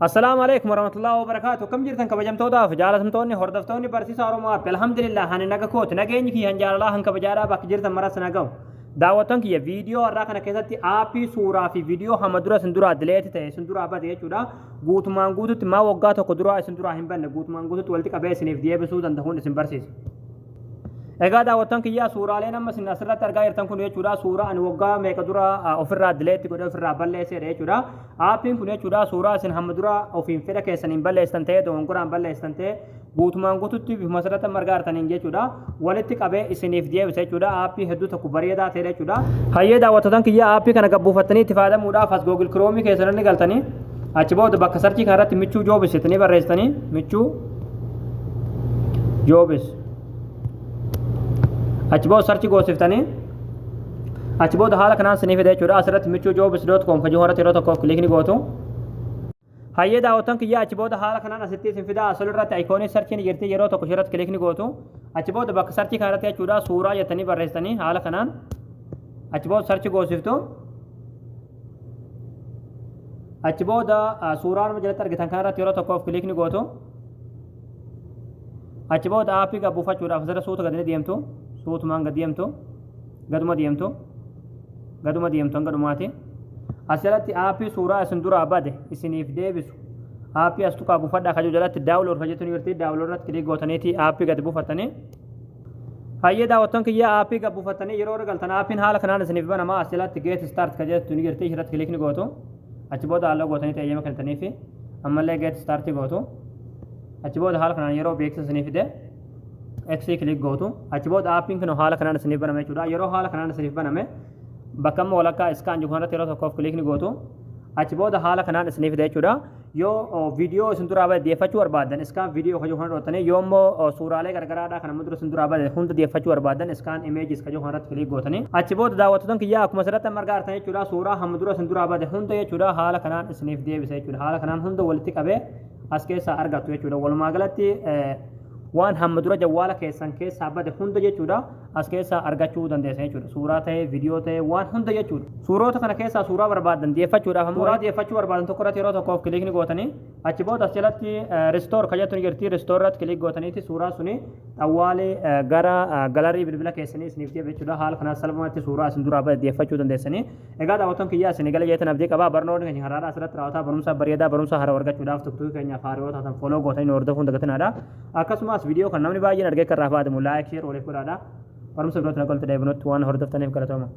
Assalaamu alaikum warahmatullahi wabarakatuh. Akkam jirtan kabajamtootaaf jaalatamtoonni hordoftoonni barsiisaa Oromoo App? Alhamdulillah, ani naga kooti. Nageenyi kiyya han jaalalaa han kabajaadhaa bakka jirtan maras na ga'u. Daawwattoon kiyya, viidiyoo har'aa kana keessatti aappii suuraa fi viidiyoo hamma dura isin duraa delete ta'e, isin duraa bade jechuudha. Guutumaan guututti maa waggaa tokko duraa isin duraa hin banne guutumaan guututti walitti qabee isiniif deebisuu danda'uun isin barsiisa. Egaa daawwattoon kiyyaa, suuraaleen amma isin asirratti argaa jirtan kun jechuudha, suuraa ani waggaa meeqa dura ofirraa delete godhee ofirraa balleesseedha jechuudha. Aappiin kun jechuudha, suuraa isin hamma dura ofiin fedha keessaniin balleessitan ta'ee, dogongoraan balleessitan ta'ee, guutumaan guututti bifuma asirratti amma argaa jirtaniin jechuudha, walitti qabee isiniif deebisa jechuudha. Aappii hedduu tokko bareedaa ta'edha jechuudha. Hayyee daawwattoota kiyyaa, aappii kana gabbuufattanii itti fayyadamuudhaaf as Google Chrome keessan ni galtanii, achi booda bakka search kanarratti Michuu Jobs jettanii barreessitanii, Michuu Jobs, achi booda search goosiftanii, achi booda haala kanaan sinii fida jechuudha. Asirratti michuujobs.com kan jiru irratti yeroo tokkoof click ni gootu. Hayyee daawwattoon kiyyaa, achi booda haala kanaan asitti isin fida. Asol irratti icon search ni jirti, yeroo tokko ishirratti click ni gootu. Achi booda bakka search kanarratti jechuudha, suuraa jettanii barreessitanii, haala kanaan achi booda search goosiftu. Achi booda suuraa nama jalatti argitan kanarratti yeroo tokkoof click ni gootu. Achi booda aappii gabbuufachuudhaaf asirra suuta gadi ni deemtu, suutumaan gadi deemtu, gaduma deemtu, gaduma deemtu hanga dhumaati. As jalatti aappii suuraa isin duraa bade isiniif deebisu aappii as tuqaa buufadhaa kajuu jalatti download kajettu ni jirti. Download irratti click gootaniiti aappii gadi buufattanii. Hayyee daawwattoon kiyyaa, aappii gad buufattanii yeroo irra galtan aappiin haala kanaan isiniif banamaa. As jalatti get start kajettu ni jirti, irratti click ni gootu. Achi booda halluu gootanii eeyyama kennitanii fi ammallee get start gootu. Achi booda haala kanaan yeroo beeksisa isiniif fide X click gootu. Achi booda aappiin kun haala kanaan isiniif baname jechuudha. Yeroo haala kanaan isiniif baname, bakka amma walakkaa scan jiru kanarratti yeroo tokkoof click ni gootu. Achi booda haala kanaan isiniif fida jechuudha. Yoo viidiyoo isin duraa bade deeffachuu barbaadan, scan video kajuu kana dhootanii, yoo immoo suuraalee garagaraadhaa kan amma dura isin duraa bade hunda deeffachuu barbaadan, scan images kajuu kanarratti click gootanii. Achi booda daawwattoota kiyyaa, akkuma asirratti amma argaa jirtan jechuudha, suuraa hamma dura isin duraa bade hunda jechuudha, haala kanaan isiniif deebisa jechuudha. Haala kanaan hunda walitti qabee as keessaa argattu jechuudha. Walumaa galatti waan hamma dura jawwaala keessan keessaa bade hunda jechuudha, as keessaa argachuu dandeessan jechuudha. Suuraa ta'ee, viidiyoo ta'ee, waan hunda jechuudha. Suurota kana keessaa suuraa barbaadan deeffachuudhaaf, suuraa deeffachuu barbaadan tokko irratti yeroo tokkoof click ni gootanii, achi booda as jalatti restore ka jettu ni jirti. Restore irratti click gootaniiti suuraa suni xawwaalee gara gallery bilbila keessanii isiniif deebi'a jechuudha. Haala kanaan salphumatti suuraa isin duraa bade deeffachuu dandeessanii. Egaa daawwattoon kiyyaa, isin gala jeetan abdii qabaa. Barnoonni keenya haraadhaa asirratti raawwataa. Barumsa bareedaa, barumsa haaraa argachuudhaaf TikTokii keenyaaf haaraa taatan follow gootanii hordofuun dagatinaadha. Akkasumas viidiyoo kan namni baay'een argee kan irraa fayyadamu like, share waliif godhaadha. Barumsa birootti na galti deebinutti waan hordoftaniif galatooma.